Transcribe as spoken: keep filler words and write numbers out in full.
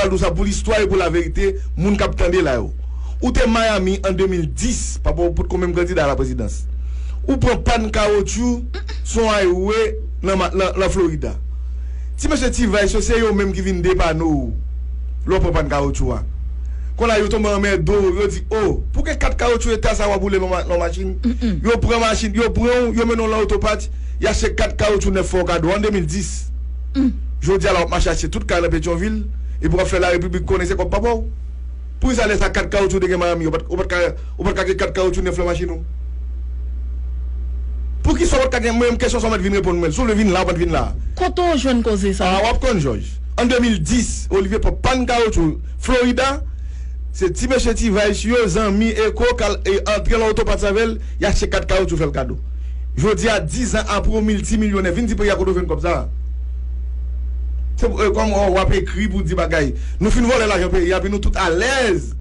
Al di w sa pou listwa e pou laverite, moun k ap tande la yo. Ou te Miami an de mil dis, papa w potko menm kandida a la prezidans. Ou pran pàn kawotchou sou yon highway nan, ma- nan, nan Florida. Ti mesye T-Vice yo, se yo menm ki vin depane w lè w pran pàn kawotchou a. Kounye a yo tonbe anmède w, yo di, "O, pou gen kat kawotchou eta sa w ap woule nan ma- nan machin?" Yo pran machin, yo pran w, yo mennen w nan otopat, y achte kat kawotchou nèf fè w kado an de mil dis. Jodi a la, w ap mache achte tout kay nan Petyonvil, epi w ap fè Larepiblik konnen se kòb papa w. Poukisa lè sa kat kawotchou w te gen Miami, ou pa t ou pa t ka, ou pa t ka gen kat kawotchou nèf nan machin ou? Poukisa ou pa t ka gen, mwen menm kesyon sa w mèt vin reponn mwen, si w vle vin la, ou pa t vin la. Kote w jwenn koze sa? A, w ap konn, Jòj. An de mil dis, Olivier pran pàn kawotchou Florida, se ti mesye T-Vice yo, zanmi Eko, k al e, antre nan otopat avè l, y achte kat kawotchou fè l kado. Jodi a, diz an apre, w miltimilyonè, vin di peyi a kote w jwenn kòb sa a. Se, e, kòm w ap ekri pou di bagay. Nou fin vòlè lajan peyi a, epi nou tout alèz.